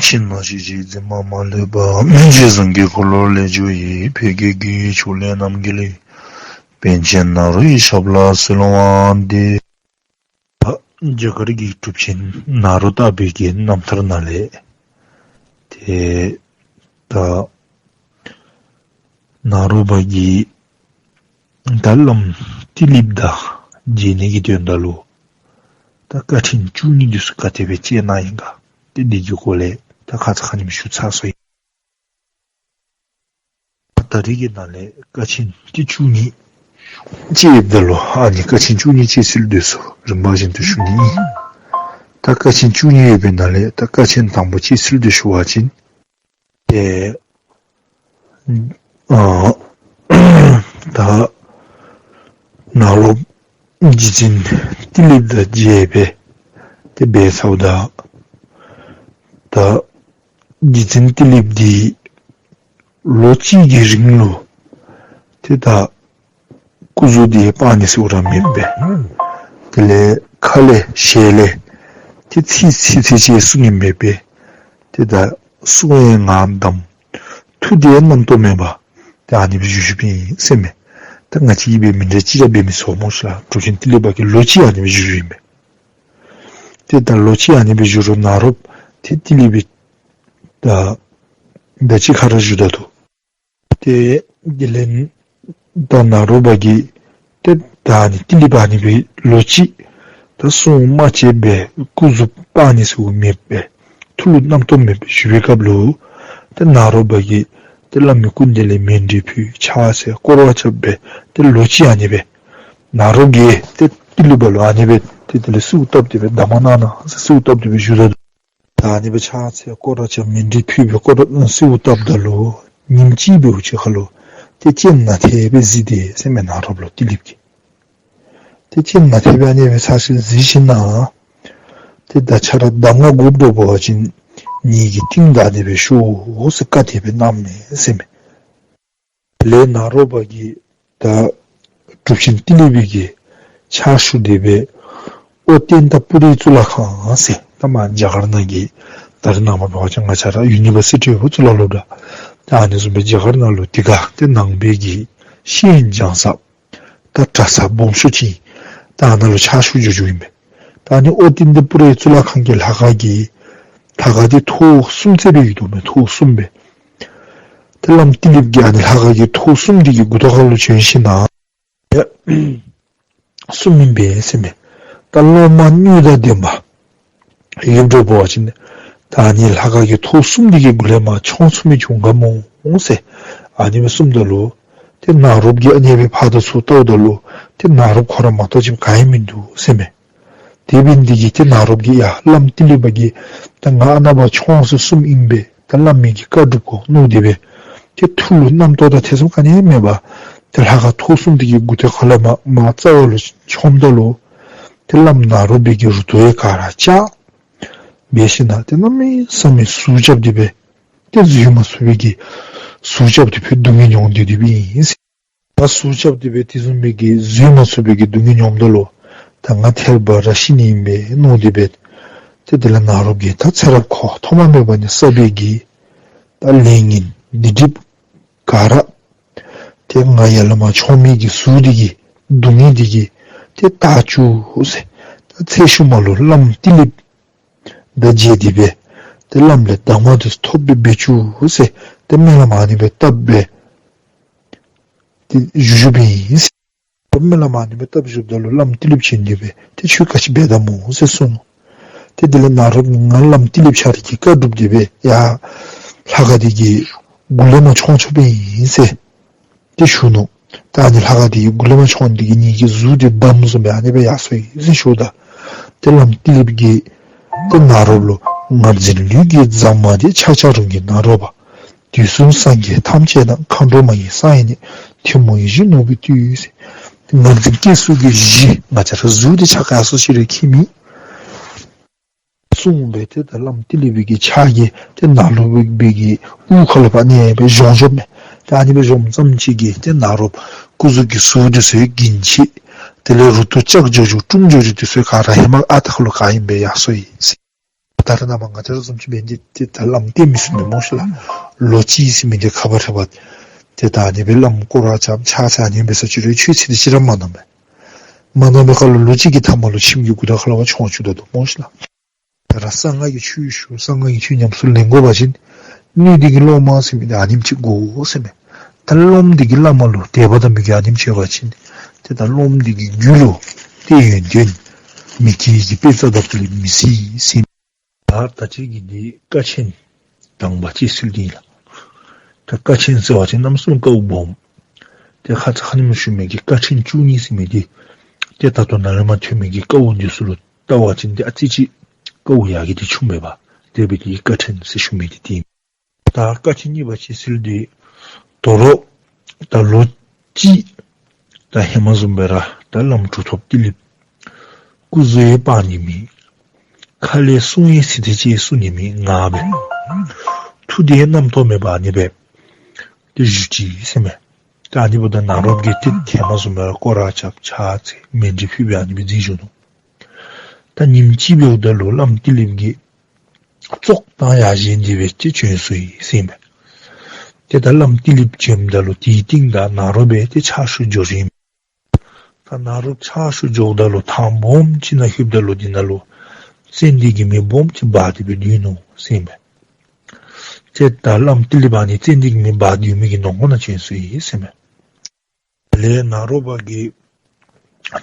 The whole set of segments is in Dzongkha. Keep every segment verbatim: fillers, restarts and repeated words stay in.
ཕྱི་ནང་ཤེས་བྱའི་འཛིན་མ་མ་ལུས་པ། སྨིན་བྱེད་གསུང་གི་འཁོར་ལོ་ལས་བྱུང་བའི། ཕས་ཀྱི་རྒྱུད་ཡི་ཕྱོགས་ལས་རྣམ་རྒྱལ་བའི། པཎ་ཆེན་ནཱ་རོའི་ཞབས་ལ་གསོལ་བ་འདེབས། ད་རྒྱ་གར་གྱི་གྲུབ་ཆེན་ནཱ་རོ་ཏ་པའི་གི་རྣམ་ཐར་ནང་ལས་ཏེ་ད་ནཱ་རོ་པ་གིས་ད་བླམ་ཏི་ལིཔ་དང་མཇལ་ནི་གི་དོན་དག་ལུ་ད་དཀའ་ཕྲན་བཅུ་གཉིས་འདི་ཚུ་ག་དེ་སྦེ་སྤྱད་གནང་ཡི་ག། ཏེ་འདི་གི་སྐོར་ལས་ད་ཁ་ཙ་ཁ་ཉིནམ་ཞུ་ཚར་སོ་ཡི། ད་རིས་ཀྱི་ནང་ལས་དཀའ་ཕྲན་ཏེ་བཅུ་གཉིས་སྤྱད་ད་ལུ་ཨ་ནི་དཀའ་ཕྲན་བཅུ་གཉིས་སྤྱད་ཚུལ་འདི་ཚུ་རིམ་པ་བཞིན་དུ་ཞུ་ནི་ཨིན། ད་དཀའ་ཕྲན་བཅུ་གཉིས་ཡོད་པའི་ནང་ལས་ད་དཀའ་ཕྲན་དང་པོ་སྤྱད་ཚུལ་འདི་ཞུ་བ་ཅིན་ཏེ་ཨ་ད་ནཱ་རོ་རྗེ་བཙུན་ཏི་ལིཔ་དང་མཇལ་སྦེ་ཏེ་འབད་ཚརཝ་ད་ད་རྗེ་བཙུན་ཏི་ལིཔ་འདི་ལོ་གཅིག་གི་རིང་ལུ་ཏེ་ད་སྐུ་གཟུགས་འདི་སྤར་ནི་ཟེར་བ་ར་མེད་པས། དེ་ལས་ཁ་ལས་ཞལ་ལས་ཏེ་ཚིག་ཚིག་ཚིག་ཅིག་གསུང་ནི་མེད་པས། ཏེ་ད་གསུང་ཡང་ངག་བསྡམས། ཐུགས་འདི་རྣམ་རྟོག་མེད་པར་ཏེ་ཨ་ནི་སྦེ་བཞུགས་བཞུགསཔ་ཨིན་ཟེར་མས། ད་ང་བཅས་ཀྱིས་འབད་མི་འདྲ་ཅིག་ར་འབད་མི་ཚུགས་སྨོ་ཤ་ལགས། གྲུབ་ཆེན་ཏི་ལི་པ་གིས་ལོ་གཅིག་ཨ་ནི་སྦེ་བཞུགས་བཞུགསཔ་ཨིན་པས། ཏེ་ད་ལོ་གཅིག་ཨ་ནི་སྦེ་བཞུགས་རུང་ནཱ་རོཔ་ཏེ་ཏི་ལི་པའི་ད་ད་ཅི་ཁར་བཞུགས་ད་འདུག། ཏེ་དེ་ལས་ད་ནཱ་རོ་པ་གིས་ཏེ་ད་ཨ་ནི་ཏི་ལི་པ་ཨ་ནི་སྦེ་ལོ་གཅིག་ད་གསུང་མ་བཅད་པར་སྐུ་གཟུགས་སྤར་ནི་ཟེར་མེད་པར་ཐུགས་ལུ་རྣམ་རྟོག་མེད་པར་བཞུགས་པའི་སྐབས་ལུ་ཏེ་ནཱ་རོ་པ་གིས་ཏེ་བླ་མའི་སྐུ་མདུན་ལས་མཎྜལ་ཕུལ། ཕྱག་འཚལ་བསྐོར་བ་རྐྱབ་སྦེ་ཏེ་ལོ་གཅིག་ཨ་ནི་སྦེ་ནཱ་རོ་པ་གིས་ཏེ་ཏི་ལི་པ་ལུ་ཨ་ནི་སྦེ་ཏེ་དེ་ལས་གསོལཝ་བཏབ་སྟེ་སྦེ་གདམས་ངག་གནང་གནང་ཟེར་གསོལཝ་བཏབ་སྟེ་སྦེ་བཞུགས་ད་འདུག། ད་ཨ་ནི་སྦེ་ཕྱག་འཚལ་བསྐོར་བ་རྐྱབ་མཎྜལ་ཕུལ་སྦེ་བསྐོར་བ་གསོལཝ་བཏབ་ད་ལུ་ཉིནམ་གཅིག་འབདཝ་ཅིག་ཁར་ལུ་ཏེ་སྤྱན་ནཱ་ཐལ་སྦེ་གཟིགས་དེས་ཟེར་མས་ནཱ་རོཔ་ལུ་ཏི་ལིཔ་གིས། ཏེ་སྤྱན་ནཱ་ཐལ་སྦེ་ཨ་ནི་སྦེ་ཚར་ཅིག་གཟིགས་ཞིནམ་ལས་ཏེ་ད་ཁྱོད་ར་གདམས་ངག་དགོཔ་འདུག་པ་ཅིན་ངེ་གི་རྟིང་བདའ་སྟེ་སྦེ་ཤོག་ཟེར་བཀའ་དེ་སྦེ་གནངམ་མས་ཟེར་མས། ལས་ནཱ་རོ་པ་གིས་ད་གྲུབ་ཆེན་ཏི་ལི་པའི་གི་ཕྱག་ཞུ་སྟེ་སྦེ་ཨོ་ཏནྟ་པུ་རི་གཙུག་ལག་ཁང་ཟེར་ད་མ་རྒྱ་གར་ནང་གི་ད་རེས་ནངས་པ་འབད་བ་ཅིན་ང་བཅས་ར་ཡུ་ནི་བར་སི་ཊི་ཡོདཔ་གཙུག་ལག་སློབ་གྲྭ་ད་ཨ་ནི་བཟུམ་སྦེ་རྒྱ་གར་ནང་ལུ་དེ་ཁར་ཏེ་ནང་པའི་གི་ཤེས་ཡོན་སྦྱང་ས་ད་གྲྭ་ས་སྦོམ་ཤོས་ཅིག་ད་ཨ་ནཱ་ལུ་ཕྱག་ཞུ་འགྱོ་འགྱོཝ་ཨིན་པས། ད་ཨ་ནི་ཨོ་ཏནྟ་པུ་རི་གཙུག་ལག་ཁང་གི་ལྷ་ཁང་གི་ལྷ་ཁང་འདི་ཐོག་གསུམ་བརྩེགས་སྦེ་ཡོད་དོ་མས། ཐོག་གསུམ་སྦེ། ཏེ་བླམ་ཏི་ལིཔ་གིས་ཨ་ནི་ལྷ་ཁང་གི་ཐོག་གསུམ་འདི་གི་མགུ་ཏོ་ཁར་ལུ་བྱོན་ཞིནམ་ལས་གསུངམ་ཨིན་པས་ཟེར་མས། ད་སློབ་མ་སྣོད་དང་ལྡན་པ་ཡོདཔ་འདྲཝ་འབད་བ་ཅིན་ད་ཨ་ནི་ལྷ་ཁང་གི་ཐོག་གསུམ་འདི་གི་གུ་ལས་མར་མཆོང་ཚུགས་མི་བྱུང་ག་སྨོ་ཟེར་ཨ་ནི་སྦེ་གསུངམ་ད་ལུ་ཏེ་ནཱ་རོཔ་གིས་ཨ་ནི་སྦེ་ཕར་དང་ཚུར་བལྟཝ་ད་ལུ་ཏེ་ནཱ་རོཔ་ཁོ་ར་མ་གཏོགས་ཅིག་ག་ཡང་མིན་འདུག་ཟེར་མས། དེ་འབད་ནི་འདི་གིས་ཏེ་ནཱ་རོཔ་གིས་ཡ་བླམ་ཏི་ལི་པ་གིས་ད་ང་ཨ་ནཱ་ཕར་མཆོང་ཟེར་གསུངམ་ཨིན་པས། ད་བླ་མའི་གི་བཀའ་སྒྲུབ་དགོ་མནོ་སྟེ་སྦེ་ཏེ་ཐུགས་ལུ་རྣམ་རྟོག་དང་ཐེ་ཚོམ་ག་ནི་ཡང་མེད་པར་ཏེ་ལྷ་ཁང་ཐོག་གསུམ་འདི་གི་མགུ་ཏོ་ཁ་ལས་མར་མར་རྩ་བ་ལུ་མཆོངམ་ད་ལུ་ཏེ་བླམ་ནཱ་རོ་པའི་གི་རུ་ཏོ་ཡང་ག་ར་ཆག་འབད་ཞིནམ་ལས་ཏེ་གནམ་མེད་ས་མེད་ཟུག་རྐྱབ་སྟེ་སྦེ་ཏེ་བཟོད་མ་ཚུགས་པའི་གི་ཟུག་རྐྱབ་སྟེ་སྦེ་སྡུག་བསྔལ་མྱོང་སྟེ་སྡོདཔ་ཨིན་ཟེར། ད་ཟུག་རྐྱབ་སྟེ་སྦེ་དེ་བཟུམ་མའི་གི་བཟོད་མ་ཚུགས་པའི་གི་སྡུག་བསྔལ་མྱོངམ་ད་ལུ་ད་ང་ཐལ་བ་ར་ཤི་ནི་ཨིན་པས་མནོ་སྟེ་སྦེ་ཏེ་དེ་ལས་ནཱ་རོཔ་གིས་ད་ཚེ་རབས་ཁོ་ཐོག་མ་མེད་པ་ནས་བསགས་པའི་གི་ད་ལས་ངན་སྡིག་སྒྲིབ་ག་ར་ཏེ་ང་ཡར་ལས་མར་མཆོང་མི་གི་ཟུག་འདི་གིས་སྡུག་བསྔལ་འདི་གིས་ཏེ་དག་བཅུག་ཟེར། ད་ཚེ་ཤུལ་མ་ལུ་བླམ་ཏི་ལིཔ་དང་མཇལ་ཏེ་སྦེ་ཏེ་བླམ་ལས་གདམས་ངག་འདི་ཐོབ་སྦེ་འབད་བཅུག་ཟེར་ཏེ་སྨོན་ལམ་ཨ་ནི་སྦེ་བཏབ་སྦེ་ཏེ་བཞུགས་བཞུགསཔ་ཨིན་ཟེར། སྨོན་ལམ་ཨ་ནི་སྦེ་བཏབ་བཞུགསཔ་ད་ལུ་བླམ་ཏི་ལིཔ་བྱོན་ཏེ་སྦེ་ཏེ་ཁྱོད་ག་ཅི་འབད་ད་སྨོ་ཟེར་གསུངས་ནུག། ཏེ་དེ་ལས་ནཱ་རོཔ་ང་བླམ་ཏི་ལིཔ་ཁྱོད་ར་གི་བཀའ་སྒྲུབ་སྟེ་སྦེ་ཡར་ལྷ་ཁང་འདི་གི་མགུ་ལས་མར་མཆོང་མཆོངམ་ཨིན་ཟེར་ཏེ་ཞུ་ནུག། ད་ཨ་ནི་ལྷ་ཁང་འདི་གི་མགུ་ལས་མར་མཆོངམ་འདི་གིས་ངེ་གི་གཟུགས་འདི་བསྡམས་བཟུམ་སྦེ་ཨ་ནི་སྦེ་ཡར་སོ་ཡི་ཟེར་ཞུཝ་ད་ཏེ་བླམ་ཏི་ལིཔ་གིས་ཏེ་ནཱ་རོཔ་ལུ་ངར་འཛིན་ལུས་ཀྱི་རྫ་མ་འདི། ཆགས་ཆགས་རུང་གི་ནཱ་རོ་པ། དུས་གསུམ་སངས་རྒྱས་ཐམས་ཅད་དང་། མཁའ་འགྲོ་མ་ཡི་ས་ཡི་གནས། ཐུན་མོང་ཡིད་བཞིན་ནོར་བུས་བཏུད་ཟེར། ངར་འཛིན་སྐྱེ་ཚུལ་གྱི་གཞི་ང་བཅས་ར་གཟུགས་འདི་ཆགས་ཡར་སོ་ཅི་རེ་ཁྱད་མེད་གསུངས་སྦེ་ཏེ་ད་བླམ་ཏི་ལི་པའི་གི་ཕྱག་གིས་ཏེ་ནཱ་རོ་པའི་གི་དབུ་ཁ་ལས་ཕར་ཨ་ནི་སྦེ་གཞོམ་གཞོམ་མས། ཏེ་ཨ་ནི་སྦེ་གཞོམ་ཙམ་ཅིག་གིས་ཏེ་ནཱ་རོ་སྐུ་གཟུགས་ཀྱི་ཟུག་འདི་ཚུ་ཡང་གིན་ཆད་དེ་ལས་རུ་ཏོ་ཆག་འགྱོ་འགྱོ་དཀྲུམ་འགྱོ་འགྱོ་འདི་ཚུ་ག་ར་ཧེ་མ་ཨ་རྟག་ལུ་ག་ཨིནམ་སྦེ་ཡར་སོ་ཡི་ཟེར། ད་རེས་ནངས་པ་ང་བཅས་ར་བཟུམ་ཅིག་འབད་ནི་འདི་ཏེ་ད་བླམ་བསྟེན་མི་ཚུགས་མས་སྨོ་ཤིག་ལགས། ལོ་གཅིག་ཟེར་མི་འདི་ཁ་བ་ཧྲེ་བ་ཏེ་ད་ཨ་ནི་སྦེ་བླམ་སྐོར་ར་རྐྱབ་ཕྱག་འཚལ་ཨ་ནི་འབད་ས་ཅིག་རུང་ཆོས་ཚིག་འདི་ཅིག་ར་མ་གནང་པས། མ་གནང་པའི་ཁར་ལུ་ལོ་གཅིག་གི་མཐའ་མ་ལུ་ཁྱིམ་གྱི་མགུ་ཏོ་ཁ་ལས་ཕར་མཆོང་བཅུག་ད་དོ་སྨོ་ཤིག་ལགས། ད་ར་གསང་སྔགས་ཀྱི་ཆོས་ཞུ་གསང་སྔགས་ཀྱི་ཆོས་ཉམས་སུ་ལེན་དགོ་པ་ཅིན་སྣོད་ལྡན་གྱི་སློབ་མ་ཟེར་མི་འདི་ཨ་ནེམ་ཅིག་དགོ་ཟེར་མས། ད་སློབ་མ་འདི་གིས་བླ་མ་ལུ་དད་པ་དང་མོས་གུས་ཨ་ནེམ་ཅིག་ཡོད་པ་ཅིན་ཏེ་ད་སློབ་མ་འདི་གི་རྒྱུད་ལུ་ཏེ་ཡོན་ཏན་མི་སྐྱེ་གི་དཔེ་རྩ་དང་པོ་ལས་མི་སྲིད་ཟེར་མས། ད་ད་ཅི་གི་འདི་དཀའ་ཆེན་དང་པ་ཅིག་སིལ་འདི་ཨིན་ལགས། ད་དཀའ་ཆེན་ཟེར་བ་ཅིན་གནམ་མེད་ས་མེད་དཀའཝ་སྦོམ། ཏེ་ཁ་ཙ་ཁ་ཉིནམ་ཞུ་མི་གི་དཀའ་ཆེན་བཅུ་གཉིས་ཟེར་མི་འདི་ཏེ་ད་ལྟོ་ནཱ་ལས་མར་ཐོན་མི་གི་དཀའཝ་འདི་ཚུ་ལུ་བལྟ་བ་ཅིན་ཏེ་ཨ་ཙི་ཅིག་དཀའཝ་ཡ་གི་འདི་ཆུང་མས་པ། དེ་འབད་དེ་དཀའ་ཆེན་ཟེར་ཞུ་མི་འདི་འདི་ཨིན། ད་དཀའ་ཆེན་གཉིས་པ་ཅིག་སིལ་འདི་དོ་རུང་ད་ལོ་གཅིག་ད་ཧེ་མ་བཟུམ་སྦེ་ར་ད་བླམ་གྲུབ་ཐོབ་ཏི་ལིཔ་སྐུ་གཟུགས་ཡང་སྤར་ནི་མེད། ཁ་ལས་གསུང་ཡང་ཚིག་དེ་ཅིག་གསུང་ནི་མེད་ངག་སྦེ། ཐུགས་འདི་ཡང་རྣམ་རྟོག་མེད་པར་ཨ་ནི་སྦེ་ཏེ་བཞུགས་ཅི་ཟེར་མས། ད་ཨ་ནི་འབདཝ་ད་ནཱ་རོཔ་གིས་ཏེ་ཧེ་མ་བཟུམ་སྦེ་ར་སྐོར་ར་རྐྱབ་ཕྱག་འཚལ་མཎྜལ་ཕུལ་སྦེ་ཨ་ནི་སྦེ་མཛད་བཞུགས་ནུག། ད་ཉིནམ་གཅིག་འབདཝ་ད་ལུ་བླམ་ཏི་ལིཔ་གིས་བཙོག་བཏང་ཡར་བཞེངས་ཏེ་སྦེ་ཅིག་བྱོན་སོ་ཡི་ཟེར་མས། ཏེ་ད་བླམ་ཏི་ལིཔ་བྱོནམ་ད་ལུ་དེའི་རྟིང་བདའ་ནཱ་རོཔ་སྦེ་ཏེ་ཕྱག་ཞུ་འགྱོ་རན། ད་ནཱ་རོཔ་ཕྱག་ཞུ་འགྱོཝ་ད་ལུ་ཐང་སྦོམ་ཅིག་ནང་ལྷོདཔ་ད་ལུ་དེ་ནང་ལུ་ཙན་དན་གྱི་མེ་སྦོམ་ཅིག་འབར་ཏེ་སྦེ་སྡོད་ནུག་ཟེར་མས། ཏེ་ད་བླམ་ཏི་ལིཔ་ཨ་ནི་ཙན་དན་གྱི་མེ་འབར་སྡོད་མི་གི་ནང་ཁོག་ནང་བྱོན་སོ་ཡི་ཟེར་མས། དེ་ལས་ནཱ་རོ་པ་གིས་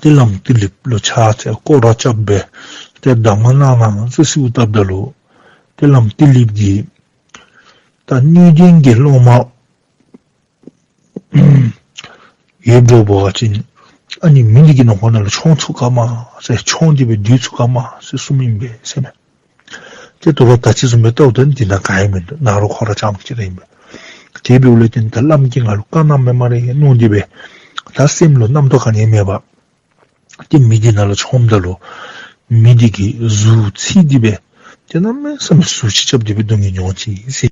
ཏེ་བླམ་ཏི་ལིཔ་ལུ་ཕྱག་འཚལ་སྐོར་ར་རྐྱབ་སྦེ་ཏེ་གདམས་ངག་གནང་གནང་ཟེར་གསོལཝ་བཏབ་ད་ལུ་ཏེ་བླམ་ཏི་ལིཔ་གིས་ད་སྣོད་ལྡན་གྱི་སློབ་མ་ཡོདཔ་འདྲཝ་འབད་བ་ཅིན་ཨ་ནི་མི་འདི་གི་ནང་ཁོག་ནང་ལུ་མཆོང་ཚུགས་ག་མ་ཟེར་མཆོང་སྟེ་སྦེ་སྡོད་ཚུགས་ག་མ་ཟེར་གསུངམ་ཨིན་པས་ཟེར་མས། ཏེ་དོ་རུང་ད་ཅི་བཟུམ་སྦེ་བལྟཝ་ད་འདི་ནང་ག་ཡང་མིན་འདུག། ནཱ་རོ་ཁོ་ར་རྐྱངམ་གཅིག་ར་ཨིན་པས། དེ་འབདཝ་ལས་ཏེ་ད་བླམ་གིས་ང་ལུ་བཀའ་གནངམ་མས་སྨ་རེ་མནོ་སྟེ་སྦེ་ད་སེམས་ལུ་རྣམ་རྟོག་ག་ནི་ཡང་མེད་པར་ཏེ་མི་འདི་ནང་ལུ་མཆོངམ་ད་ལུ་མི་འདི་གི་གཟུགས་ཚིག་སྟེ་སྦེ་ཏེ་གནམ་མེད་ས་མེད་ཟུག་ཅིག་རྐྱབ་སྟེ་སྦེ་སྡུག་བསྔལ་མྱོང་ཅི་ཟེར།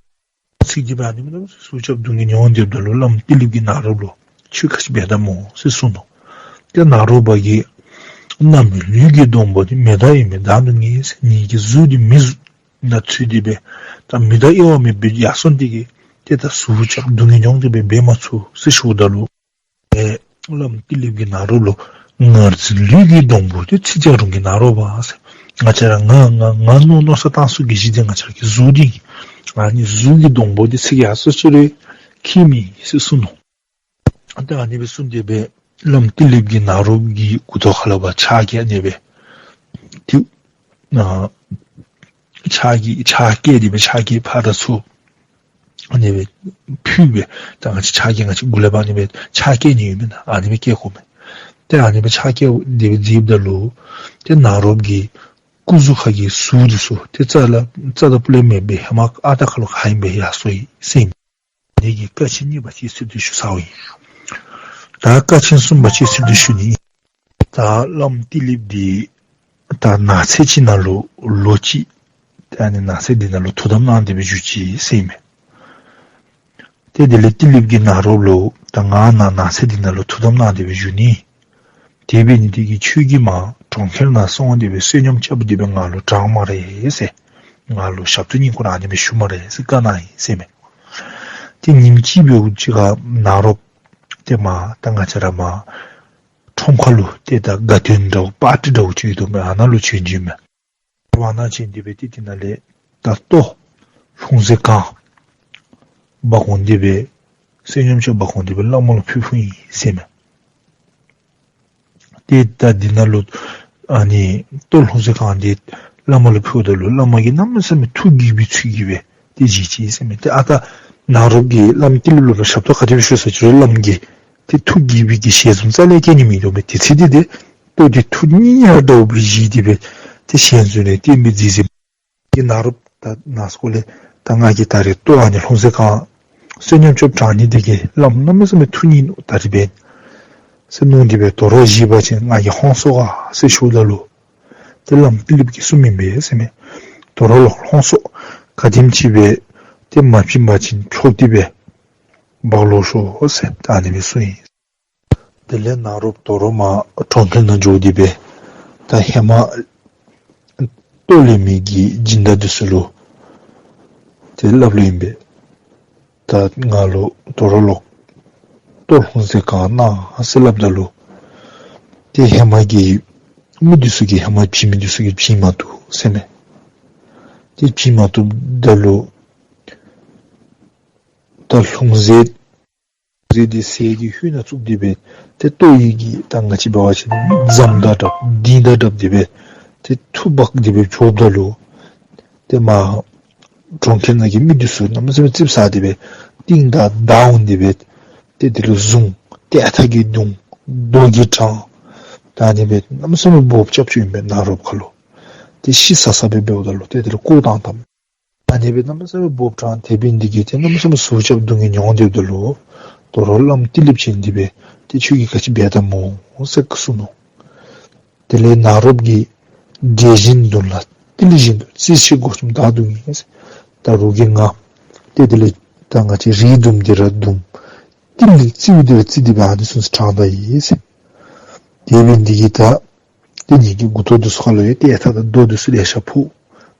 ཚིག་སྟེ་སྦེ་ཨ་ནི་མེན་ན་ཟུག་ཅིག་རྐྱབ་སྡུག་བསྔལ་མྱོང་སྟེ་སྡོདཔ་ད་ལུ་བླམ་ཏི་ལིཔ་གིས་ནཱ་རོཔ་ལུ་ཁྱོད་ག་ཅི་འབད་དཝ་སྨོ་ཟེར་གསུངས་ནུག། ཏེ་ནཱ་རོ་པ་གིས་རྣམ་སྨིན་ལུས་ཀྱི་སྡོང་པོ་འདི་མེ་མདའ་ཨིན་མས་བདའ་ནུག་ངེས་ཟེར། ངེ་གི་གཟུགས་འདི་མེ་གཟུགས་ནང་ཚུད་དེ་སྦེ་ད་མེ་མདའ་གཡོ་བ་མེད་པར་ཡར་སོང་སྟེ་གིས་ཏེ་ད་ཟུག་ཅིག་རྐྱབ་སྡུག་བསྔལ་མྱོང་སྟེ་སྦེ་འབད་མ་ཚུགས་ཟེར་ཞུཝ་ད་ལུ་ཏེ་བླམ་ཏི་ལིཔ་གིས་ནཱ་རོཔ་ལུ་ངར་འཛིན་ལུས་ཀྱི་སྡོང་པོ་འདི་ཚིག་ཅིག་རུང་གིས་ནཱ་རོ་པ་ཟེར། ང་བཅས་ར་ང་ང་ང་མནོ་མནོ་བསམ་བཏང་ས་གི་གཞི་འདི་ང་བཅས་ར་གི་གཟུགས་འདི་ཨ་ནི་གཟུགས་ཀྱི་སྡོང་པོ་འདི་ཚིག་ཡར་སོང་ཅི་རུང་ཁྱད་མེད་ཟེར་གསུངས་ནུག། ཏེ་ཨ་ནི་སྦེ་གསུངས་ཏེ་སྦེ་བླམ་ཏི་ལིཔ་གིས་ནཱ་རོཔ་གི་མགུ་ཏོ་ཁ་ལས་ཕར་ཕྱག་གིས་ཨ་ནི་སྦེ་ཏེ་ཨ་ཕྱག་གིས་ཕྱག་བཀལ་ཏེ་སྦེ་ཕྱག་གིས་ཕར་ཚུར་ཨ་ནི་སྦེ་ཕུལ་སྦེ་ད་ང་བཅས་ཕྱག་གིས་ང་བཅས་མགུ་ལས་ཕར་ཨ་ནི་སྦེ་ཕྱག་བཀལ་ནི་ཡོད་མེན་ན། ཨ་ནི་སྦེ་བཀལ་དགོ་མས། ཏེ་ཨ་ནི་སྦེ་ཕྱག་བཀལ་ཏེ་སྦེ་མཛདཔ་ད་ལུ་ཏེ་ནཱ་རོཔ་གི་སྐུ་གཟུགས་ཁ་གི་ཟུག་འདི་ཚུ་ཏེ་རྩ་ལས་རྩ་དང་སྤུ་ལས་མེད་པར་ཧེ་མ་ཨ་རྟག་ཁ་ལུ་ག་ཨིནམ་སྦེ་ཡར་སོ་ཡི་ཟེར་ཨིན། ཨ་ནི་གི་དཀའ་ཆེན་གཉིས་པ་ཅིག་སིལ་ཏེ་ཞུ་ཚརཝ་ཨིན། ད་དཀའ་ཆེན་གསུམ་པ་ཅིག་སིལ་ཏེ་ཞུ་ནི་ཨིན། ད་བླམ་ཏི་ལིཔ་འདི་ད་ནགས་ཚལ་ཅིག་ནང་ལུ་ལོ་གཅིག་ད་ཨ་ནི་ནགས་ཚལ་འདི་ནང་ལུ་ཐུགས་དམ་གནང་སྟེ་སྦེ་བཞུགས་ཅི་ཟེར་ཨིན་མས། ཏེ་དེ་ལས་ཏི་ལིཔ་གིས་ནཱ་རོཔ་ལུ་ད་ང་ནཱ་ནགས་ཚལ་འདི་ནང་ལུ་ཐུགས་དམ་གནང་སྟེ་སྦེ་བཞུགས་ནི། དེ་འབད་ནི་དེ་གིས་ཁྱོད་ཀྱིས་མར་གྲོང་ཁྱེར་ནང་སོང་སྟེ་སྦེ་བསོད་སྙོམས་རྐྱབ་སྟེ་སྦེ་ང་ལུ་དྲང་སྨ་རེ་ཟེར། ང་ལུ་ཞབས་ཏོག་བསྙེན་བཀུར་ཨ་ནི་སྦེ་ཞུ་སྨ་རེ་ཟེར་བཀའ་གནང་ཡི་ཟེར་མས། ཏེ་ཉིནམ་གཅིག་འབདཝ་ཅིག་ཁར་ནཱ་རོཔ་ཏེ་མར་ད་ང་བཅས་ར་མར་ཁྲོམ་ཁ་ལུ་ཏེ་ད་དགའ་སྟོན་འདྲཝ་པར་ཊི་འདྲཝ་ཅིག་ཡོད་དོ་མས། ཨ་ནཱ་ལུ་བྱོན་བྱོནམ་མས། ཨ་ནཱ་བྱོན་ཏེ་སྦེ་ཏེ་དེ་ནང་ལས་ད་ལྟོ་ལྷུང་བཟེད་གང་འབག་འོང་སྟེ་སྦེ་བསོད་སྙོམས་ཅིག་འབག་འོང་སྟེ་སྦེ་བླ་མ་ལུ་ཕུལ་ཕུལཝ་ཨིན་ཟེར་མས། ཏེ་ད་འདི་ནང་ལུ་ཨ་ནི་ལྟོ་ལྷུང་བཟེད་གང་འདི་བླ་མ་ལུ་ཕུལཝ་ད་ལུ་བླ་མ་གིས་གནམ་མེད་ས་མེད་ཐུགས་དགྱེས་པའི་ཚུལ་གྱིས་སྦེ་ཏེ་བཞེས་ཅི་ཟེར་མས། ཏེ་ཨ་ད་ནཱ་རོཔ་གིས་བླམ་ཏི་ལིཔ་ལུ་ཞབས་ཏོག་ག་དེ་སྦེ་ཞུ་ས་ཅི་རུང་བླམ་གིས་ཏེ་ཐུགས་དགྱེས་པའི་གི་ཞལ་འཛུམ་རྩ་ལས་སྐྱེ་ནི་མེད་དོ་མས། དེ་ཚེ་འདི་ཏེ་ལྟོ་འདི་ཐུགས་མཉེས་ཡར་འདྲཝ་སྦེ་བཞེས་ཏེ་སྦེ་ཏེ་ཞལ་འཛུམ་ལས་བརྟན་པའི་མཛད་ཟེར། ཏེ་ནཱ་རོཔ་ད་ནཱ་སྐོར་ལས་ད་ང་གིས་ད་རེས་ལྟོ་ཨ་ནི་ལྷུང་བཟེད་གང་བསོད་སྙོམས་ཅིག་དྲང་ནི་དེ་གིས་བླམ་གནམ་མེད་ས་མེད་ཐུགས་མཉེས་ནུག། ད་རེས་འབདན་ཟེར་མནོ་སྟེ་སྦེ་དོ་རུང་བཞེས་པ་ཅིན་ང་གིས་ལྷོངས་སོང་ག་ཟེར་ཞུཝ་ད་ལུ་ཏེ་བླམ་ཏི་ལིཔ་གིས་གསུངམ་ཨིན་པས་ཟེར་མས། དོ་རུང་ལྷོངས་སོང་། ག་དེམ་ཅིག་སྦེ་ཏེ་མ་བྱིན་པ་ཅིན་འཕྲོག་སྟེ་སྦེ་འབག་ལོག་ཤོག་ཟེར་ད་ཨ་ནི་སྦེ་གསུངས་ཡི། དེ་ལས་ནཱ་རོཔ་དོ་རུང་མར་གྲོང་ཁྱེར་ནང་འགྱོ་སྟེ་སྦེ་ད་ཧེ་མ་ ལྟོ་ལེན་མི་གི་སྦྱིན་བདག་འདི་ཚུ་ལུ་ཏེ་སླབ་ལོ་ཨིན་པས། ད་ང་ལུ་དོ་རུང་ལོག་ལྟོ་ལྷུང་བཟེད་གང་གནང་ཟེར་སླབ་ད་ལུ་ཏེ་ཧེ་མ་གི་མི་འདི་ཚུ་གིས་ཧེ་མ་བྱིན་མི་འདི་ཚུ་གིས་བྱིན་མ་བཏུབ་ཟེར་མས། ཏེ་བྱིན་མ་བཏུབ་ད་ལུ་ད་ལྷུང་བཟེད་ཟེར་འདི་ཟས་ཀྱི་ཧུད་ནང་བཙུགས་ཏེ་སྦེ་ཏེ་ལྟོ་ཡི་གི་ད་ང་བཅས་འབད་བ་ཅིན་རྫམ་དང་སྦྲགས་ལྡན་དང་སྦྲགས་ཏེ་སྦེ་ཏེ་འཐུ་འབག་སྟེ་སྦེ་འགྱོཝ་ད་ལུ་ཏེ་མར་གྲོང་ཁྱེར་ནང་གི་མི་འདི་ཚུ་གནམ་མེད་ས་མེད་ཙིགཔ་ཟ་སྟེ་སྦེ་རྟིང་བདའ་བདའ་འོང་སྟེ་སྦེ་ཏེ་དེ་ལུ་བཟུང་ཏེ་ཨ་རྟག་གི་བརྡུང་རྡོ་གིས་དྲང་། ད་ཨ་ནི་སྦེ་གནམ་མེད་ས་མེད་འབོབ་རྐྱབ་བཅུག་ཨིན་པས་ནཱ་རོཔ་ཁ་ལུ། ཏེ་ཤི་ས་ས་སྦེ་འབདཝ་ད་ལུ་ཏེ་དེ་ལུ་བཀོ་བཏང་བཏངམ། ཨ་ནི་སྦེ་གནམ་མེད་ས་མེད་འབོབ་དྲགས་དེ་འབད་ནི་འདི་གིས་ཏེ་གནམ་མེད་ས་མེད་ཟུག་རྐྱབ་སྡུག་བསྔལ་མྱོང་སྡོདཔ་ད་ལུ་དོ་རུང་བླམ་ཏི་ལིཔ་བྱོན་ཏེ་སྦེ་ཏེ་ཁྱོད་ཀྱིས་ག་ཅི་འབད་དོ་སྨོ་ཟེར་གསུངས་ནུག། དེ་ལས་ནཱ་རོཔ་གིས་འདྲེ་བཞིན་བརྡུངས་ལ་ཏི་ལི་བཞིན་དུ། རྩིས་ཤིག་སྒོ་གསུམ་བདག་བརྡུང་ཡིན་ཟེར། ད་རོགས་ཀྱིས་ང་ཏེ་དེ་ལས་ད་ང་བཅས་རིལ་བརྡུངམ་དེ་ར་བརྡུངམ། ཏི་ལི་རྩིསཝ་དེ་ར་རྩིས་ཏེ་སྦེ་ཨ་ནི་བཟུམ་ཅིག་དྲངས་ད་ཡི་ཟེར། དེ་འབད་ནི་འདི་གིས་ད་ཏེ་ངེ་གི་མགུ་ཏོ་འདི་ཚུ་ཁ་ལུ་ཡང་ཏེ་ཨ་རྟག་དང་རྡོ་འདི་ཚུ་ལེ་ཤ་ཕོག།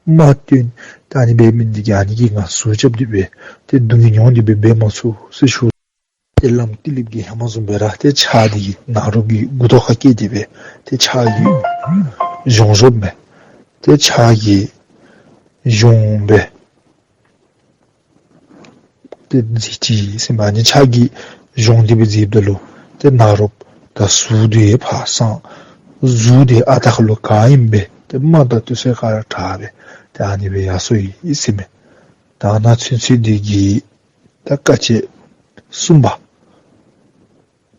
རྨ་བཏོན། ད་ཨ་ནི་འབད་མི་འདི་གིས་ཨ་ནི་གིས་ང་ཟུག་རྐྱབ་སྟེ་སྦེ་ཏེ་སྡུག་བསྔལ་མྱོང་སྟེ་སྦེ་འབད་མ་ཚུགས་ཟེར་ཞུ། ཏེ་བླམ་ཏི་ལིཔ་གིས་ཧེ་མ་བཟུམ་སྦེ་ར་ཏེ་ཕྱག་འདི་གིས་ནཱ་རོཔ་གི་མགུ་ཏོ་ཁར་བཀལ་ཏེ་སྦེ་ཏེ་ཕྱག་གིས་གཞོང་གཞོངམ་མས། ཏེ་ཕྱག་གིས་གཞོངམ་སྦེ་ཏེ་མཛད་ཅི་ཟེར་མས། ཨ་ནི་ཕྱག་གིས་གཞོང་སྟེ་སྦེ་མཛདཔ་ད་ལུ་ཏེ་ནཱ་རོཔ་ད་ཟུག་འདི་ཕར་སངས། གཟུགས་འདི་ཨ་རྟག་ལུ་ག་ཨིནམ་སྦེ་ཏེ་རྨ་དང་ཏེ་ཚུ་ག་ར་དྲག་སྦེ་ཏེ་ཨ་ནི་སྦེ་ཡར་སོ་ཡི་ཟེར་མས། ད་ནཱ་ཚུན་ཚོད་འདི་གི་ད་དཀའ་སྤྱད་གསུམ་པ་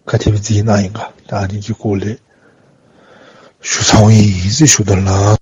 ག་དེ་སྦེ་མཛད་གནང་ཡི་ག་ད་ཨ་ནི་གི་སྐོར་ལས་ཞུ་ཚརཝ་ཨིན་ཟེར་ཞུ་དོ་ལགས།